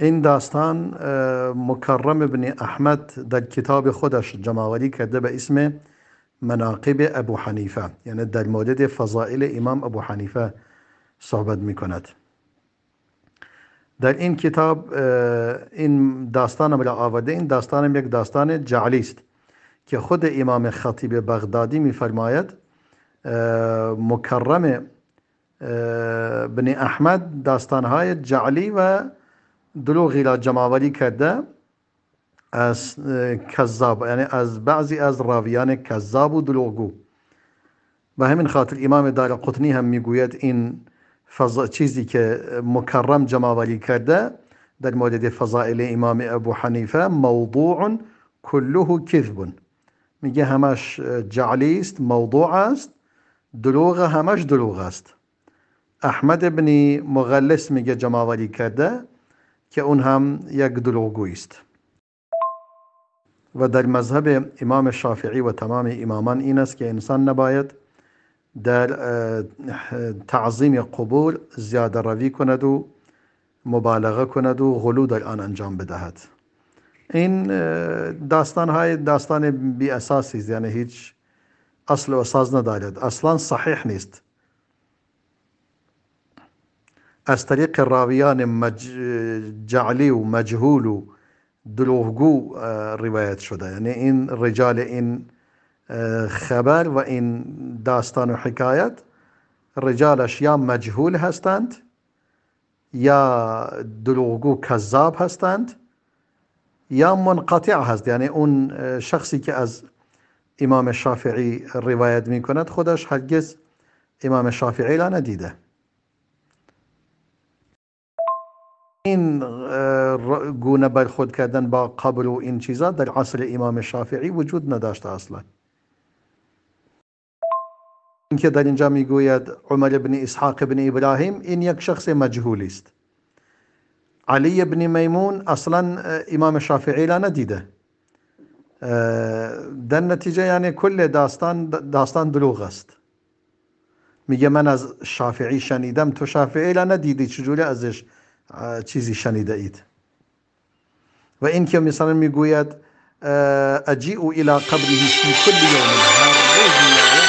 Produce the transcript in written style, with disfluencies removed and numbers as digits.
این داستان مکرم ابن احمد در کتاب خودش جمع‌آوری کرده به اسم مناقب ابو حنیفه، یعنی در مورد فضائل امام ابو حنیفه صحبت میکند. در این کتاب این داستان را آورده. این داستان یک داستان جعلی است که خود امام خطیب بغدادی میفرماید مکرم بن احمد داستانهای جعلی و دروغی را جمع‌آوری کرده از کذاب، یعنی از بعضی از راویان کذاب و دروغگو. به همین خاطر امام دارقطنی هم میگوید این چیزی که مکرم جمع‌آوری کرده در مورد فضائل امام ابو حنیفه موضوع كله کذب، میگه همش جعلی است، موضوع است، دروغ، همش دروغ است. احمد ابن مغلس میگه جمع‌آوری کرده که اون هم یک دروغگویی است. و در مذهب امام شافعی و تمام امامان این است که انسان نباید در تعظیم قبور زیاده روی کند و مبالغه کند و غلو در آن انجام بدهد. این داستان های داستان بی اساسی است، یعنی هیچ اصل و اساس ندارد، اصلا صحیح نیست. از طریق راویان جعلی و مجهول و دروغگو روایت شده، یعنی این رجال این خبر و این داستان و حکایت رجالش یا مجهول هستند یا دروغگو کذاب هستند یا منقطع هست، یعنی اون شخصی که از امام شافعی روایت می کند خودش هرگز امام شافعی را ندیده. این گونه برخورد کردن با قبر و این چیزا در عصر امام شافعی وجود نداشته اصلا. اینکه در اینجا میگوید عمر بن اسحاق بن ابراهیم، این یک شخص مجهول است. علی بن میمون اصلا امام شافعی را ندیده. در نتیجه یعنی کل داستان دروغ است. میگه من از شافعی شنیدم، تو شافعی را ندیدی، چجوری ازش چیزی شنیده اید؟ و این که مثلا میگوید اجیء الی قبره فی کل یوم، هر روز میآیم